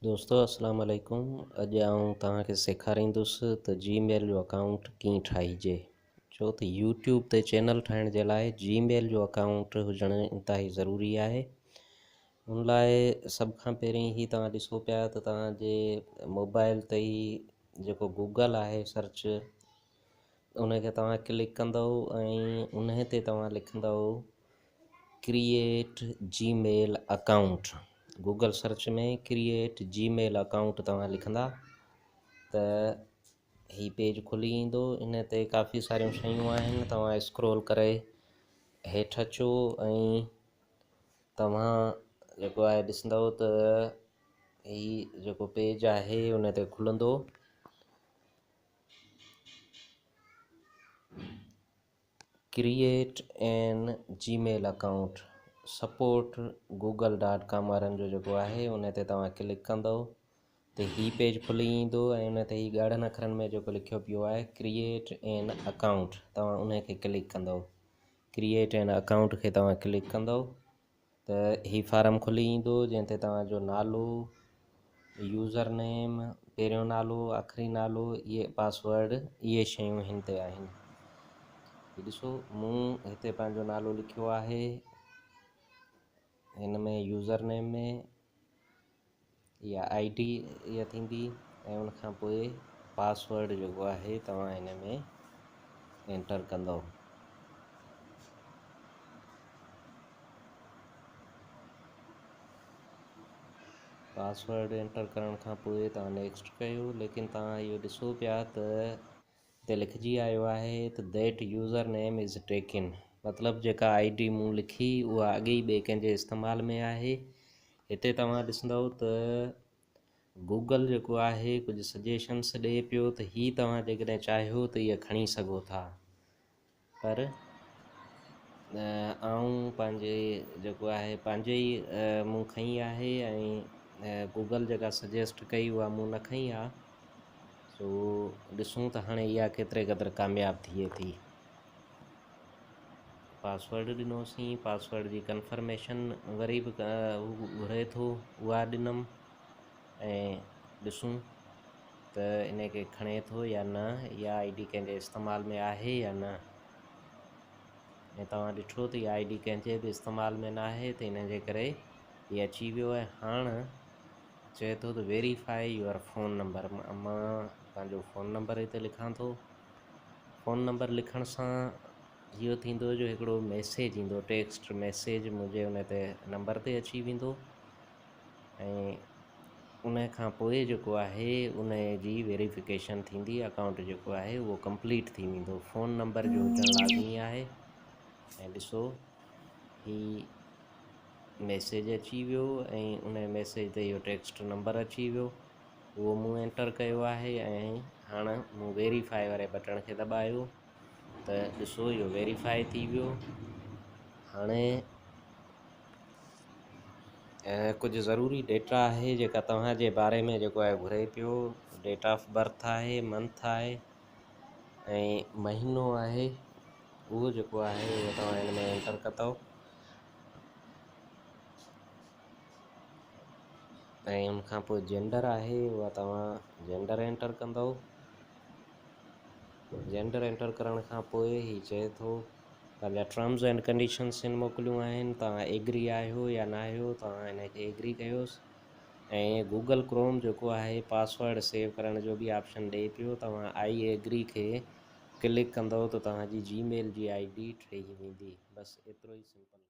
دوستو السلام عليڪم اڄ آئون توهان کي سيکاريندس ته جي ميل جو اڪائونٽ ڪيئن ٺاهجي ڇو ته يوٽيوب تي چينل ٺاهڻ جي لاء جي ميل جو اڪائونٽ هجڻ انتهائي ضروري آهي ان لاء سڀ کان پهرين هي توهان ڏسو پيا ته توهان جي موبائل تي ئي جيڪو گوگل آهي سرچ ان کي توهان ڪلڪ ڪندو ۽ ان تي توهان لکندو create Gmail account Google search ۾ create Gmail account توهان لکندا ته هي پيج کلي ايندو. ان تي ڪافي ساريون شيون آهن، توهان اسڪرول ڪري هيٺ اچو ۽ توهان جيڪو آهي ڏسندو ته هي جيڪو پيج آهي ان تي کلندو. Create an Gmail account support Google dot com وارن جو جيڪو آهي ان تي توهان ڪلڪ ڪندو ته هي پيج کلي ايندو ۽ ان تي هي ڳاڙهن اکرن ۾ جيڪو لکيو پيو آهي ڪريئيٽ اين اڪائونٽ توهان ان کي ڪلڪ ڪندو. ڪريئيٽ اين اڪائونٽ کي توهان ڪلڪ ڪندو ته هي فارم کلي ايندو جنهن تي توهان جو نالو، يوزر نيم، پهريون نالو، آخري نالو، اهي پاسورڊ، اهي شيون هن تي آهن. هي ڏسو مون هتي پنهنجو نالو لکيو آهي هن ۾ يوزر نيم ۾ اها I D اها ٿيندي ۽ ان کان پوء پاسورڊ جيڪو آهي توهان هن ۾ انٽر ڪندو. پاسورڊ انٽر ڪرڻ کان پوء توهان نيڪسٽ ڪيو، ليڪن توهان اهو ڏسو پيا ته هتي لکجي آيو آهي ته that user name is taken, مطلب جيڪا I D مون لکي اها اڳي ئي ٻئي ڪنهن جي استعمال ۾ آهي. هتي توهان ڏسندؤ ته گوگل جيڪو آهي ڪجهه سجيشنس ڏئي پيو ته هي توهان جيڪڏهن چاهيو ته اها کڻي سگهو ٿا، پر آئون پنهنجي جيڪو آهي پنهنجي ئي مون کنئي آهي ۽ گوگل جيڪا سجيسٽ ڪئي اها مون نه کنئي آهي. سو ڏسون ته هاڻي اها ڪيتري قدر ڪامياب ٿئي ٿي. پاسورڊ ڏنوسين، پاسورڊ جي ڪنفرميشن وري به هو گهري ٿو، اها ڏنم ۽ ڏسون ته ان کي کڻي ٿو يا نه، اها I D ڪنهن جي استعمال ۾ آهي يا نه. ۽ توهان ڏٺو ته اها I D ڪنهن جي به استعمال ۾ نه آهي ته ان جي ڪري هي اچي ويو. ۽ هاڻ چئي ٿو ته ويريفائي your phone number. مان پنهنجو فون نمبر هتي لکان ٿو. فون نمبر لکڻ سان اهو ٿيندو جو هڪڙو ميسيج ايندو، ٽيڪسٽ ميسيج منهنجي ان تي نمبر تي اچي ويندو ۽ ان کان پوء جيڪو آهي ان جي ويريفڪيشن ٿيندي، اڪائونٽ جيڪو آهي اهو ڪمپليٽ ٿي ويندو. فون نمبر جو هجڻ لازمي آهي. ۽ ڏسو هي ميسيج اچي ويو ۽ ان ميسيج تي اهو ٽيڪسٽ نمبر اچي ويو، اهو مون انٽر ڪيو آهي ۽ هاڻ مون ويريفائي واري بٽڻ کي دٻايو ته ڏسو اهو ويريفائي ٿي ويو. هاڻي ڪجهه ضروري ڊيٽا آهي جيڪا توهان جي باري ۾ جيڪو آهي گهري پيو. ڊيٽ آف برٿ آهي، منٿ آهي ۽ مهينو آهي، اهو جيڪو آهي اهو توهان هن ۾ انٽر ڪندو ۽ ان کان پوء جينڊر آهي اها توهان جينڊر انٽر ڪندو. جينڊر انٽر ڪرڻ کان پوء هي چئي ٿو پنهنجا ٽرمز اينڊ ڪنڊيشنس هن موڪليون آهن، توهان ايگري آهيو يا نه آهيو، توهان هن کي ايگري ڪيوس. ۽ گوگل ڪروم جيڪو آهي پاسورڊ سيو ڪرڻ جو به آپشن ڏئي پيو، توهان I agree کي ڪلڪ ڪندو ته توهان جي جي ميل جي I D ٺهي ويندي. بس ايترو ئي سمپل.